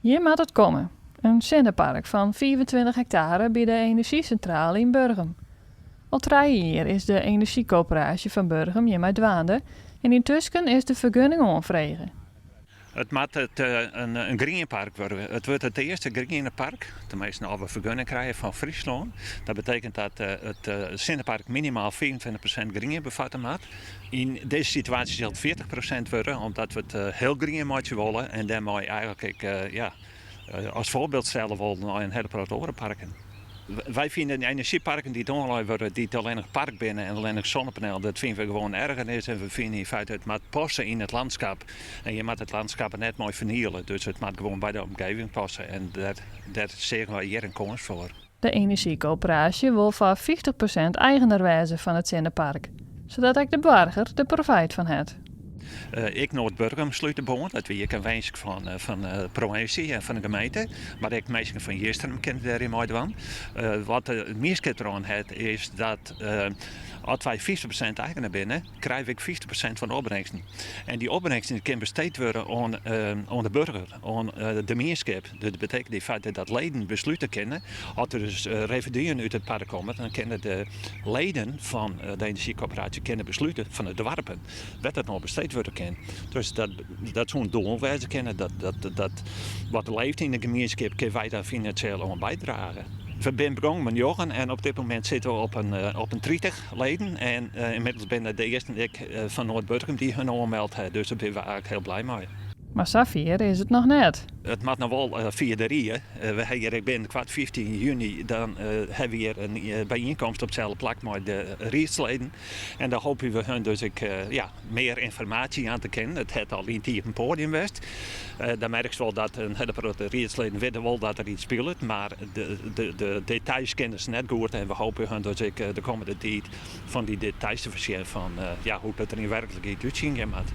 Hjir moat it komme, in sinnepark fan 25 hektare by de enerzjysintrale yn Burgum. Al 3 jier is de enerzjykoöperaasje fan Burgum hjirmei dwaande en yntusken is de fergunning oanfrege. It moat it, in grien park wurde. It wurdt it earste griene park, teminsten as we fergunning krije fan Fryslân. Dat betekent dat it sinnepark minimaal 25% grien befatte moat. Yn dizze situaasje sil it 40% wurde, omdat we it hiel grien meitsje wolle en dêrmei eigentlik ek ja, as foarbyld stelle wolle nei in hiele protte oare parken. Wy fine de enerzjyparken dy't oanlein wurde, dy't allinnich park binne en allinnich sonnepanelen, dat fine we gewoan ergernis en we fine yn feite it moat passe yn it landskap en je moatte it landskap der net mei ferniele. Dus it moat gewoan by de omgeving passe en dêr, dêr seagen wy hjir in kâns foar. De enerzjykoöperaasje wol foar 50% eigener wêze fan it sinnepark, sadat ek de boarger der profyt fan hat. Ek Noardburgum slút de oan. Dat wie ek in winsk fan de provinsje en fan de gemeente. Mar ek minsken fan Jistrum kinne dêryn meidwaan. Wat de mienskip deroan hat is dat as wy 50% eigener binne, krije we ek 50% fan de opbringsten. En dy opbringsten kin besteed wurde oan de burger, oan de mienskip. Dat betekent yn feite dat leden beslute kinne, as der dus revenuen út it park komme, dan kinne de leden fan de enerzjykoöperaasje kinne beslute fan de doarpen wêr't dat no besteed wurde kin. Dus dat, dat soe in doel wêze kinne, dat, dat, dat wat leeft yn de gemienskip kinne wy daar finansjeel oan bydrage. We binne begûn mei njoggen en op dit momint sitte we op in 30 leden. En ynmiddels binne de earsten ek fan Noardburgum dy't hun oanmeld ha, dus dêr binne we eigentlik hiel blij mei. Mar safier is it noch net. It moat noch wol fia de rie. We ha hjir ek binnenkoart 15 juny, dan ha we hjir in byienkomst op itselde plak mei de riedsleden. En dan hoopje we hun dus ek ja, mear ynformaasje jaan te kinnen. It hat al yn it iepen poadium west. Dan merkst wol dat in hiele protte riedsleden witte wol dat der iets spilet, mar de details kenne se net goed. En we hoopje hun dus ek de kommende tiid fan dy details te foarsjen fan ja, hoe't it der yn werklikheid útsjen gean moat.